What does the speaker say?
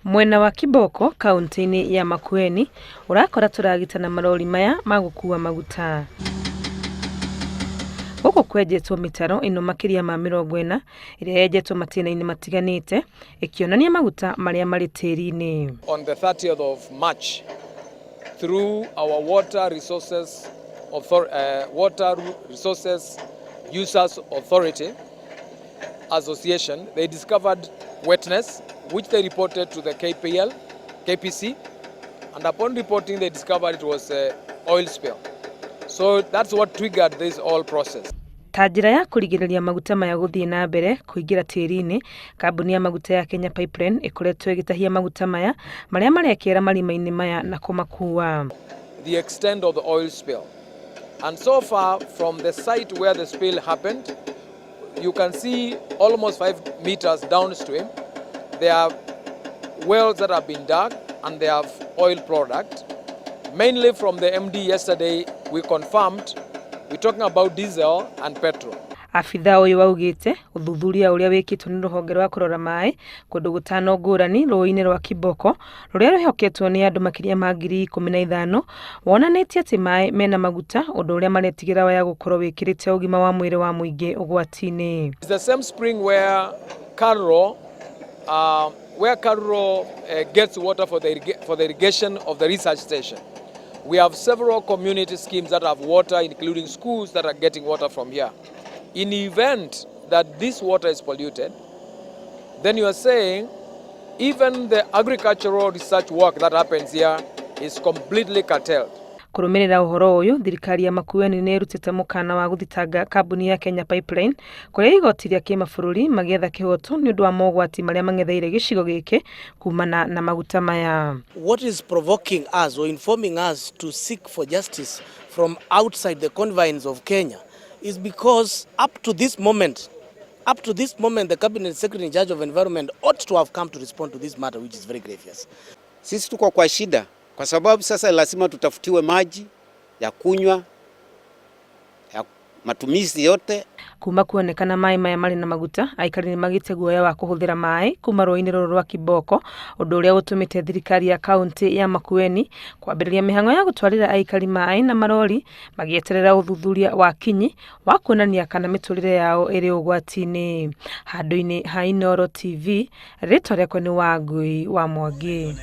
Mwena wa Kiboko kaunti-inĩ ya Makueni ũrakora tũragita na marori maya ma gũkua maguta. Gũkũ kwenjetwo mĩtaro ĩno makĩria ma 40 ĩrĩa yenjetwo matĩna-inĩ matiganĩte ĩkĩonania maguta marĩa marĩ tĩri-inĩ. On the 30th of March, through our Water Resources Users Authority Association, they discovered wetness, which they reported to the KPL, KPC, and upon reporting, they discovered it was a oil spill. So that's what triggered this whole process. Ta njĩra ya kũrigĩrĩria maguta maya gũthiĩ na mbere kũingĩra tĩri-inĩ, kambuni ya maguta ya Kenya Pipeline ĩkoretwo ĩgĩtahia maguta maya marĩa marekera marima-inĩ maya na kũmakua. The extent of the oil spill. And so far, from the site where the spill happened, you can see almost 5 meters downstream, there are wells that have been dug and they have oil product. Mainly from the MD yesterday, we confirmed we're talking about diesel and petrol. Abithaa ũyũ augĩte ũthuthuria ũrĩa wĩkĩtwo nĩ rũhonge rwa kũrora maĩ kũndũ gũtano ngũrani rũĩ-inĩ rwa Kiboko rũrĩa rwĩhoketwo nĩ andũ makĩria ma 15,000 wonanĩtie atĩ maĩ mena maguta, ũndũ ũrĩa maretigĩra waya gũkorwo wĩkĩrĩte ũgima wa mwĩrĩ wa mũingĩ ũgwati-inĩ. It's the same spring where KALRO gets water for the irrigation of the research station. We have several community schemes that have water, including schools that are getting water from here. In the event that this water is polluted, then you are saying even the agricultural research work that happens here is completely curtailed. Kũrũmĩrĩra ũhoro ũyũ, thirikari ya Makueni nĩ ĩrutĩte mũkana wa gũthitanga kambuni ya Kenya Pipeline kũrĩa igoti rĩa kĩmabũrũri magĩetha kĩhoto nĩ ũndũ wa mogwati marĩa mang'etheire gĩcigo gĩkĩ kumana na maguta maya. What is provoking us or informing us to seek for justice from outside the confines of Kenya is because up to this moment, the Cabinet Secretary in charge of Environment ought to have come to respond to this matter, which is very grievous. Sisi tuko kwa shida kwa sababu sasa lazima tutafutiwe maji ya kunywa, ya matumizi yote. Kuma kuonekana maĩ maya marĩ na maguta, aikari nĩ magĩte guoya wa kũhũthĩra maĩ kuma rũĩ-inĩ rũrũ rwa Kiboko, ũndũ ũrĩa ũtũmĩte thirikari ya kaunti ya Makueni kwambĩrĩria mĩhang'o ya gũtwarĩra aikari maĩ na marori magĩeterera ũthuthuria wa kinyi wa kuonania kana mĩtũrĩre yao ĩrĩ ũgwati-inĩ. Handũ-inĩ ha Inooro TV, rĩtwa rĩakwa nĩ Wangui wa Mwangi.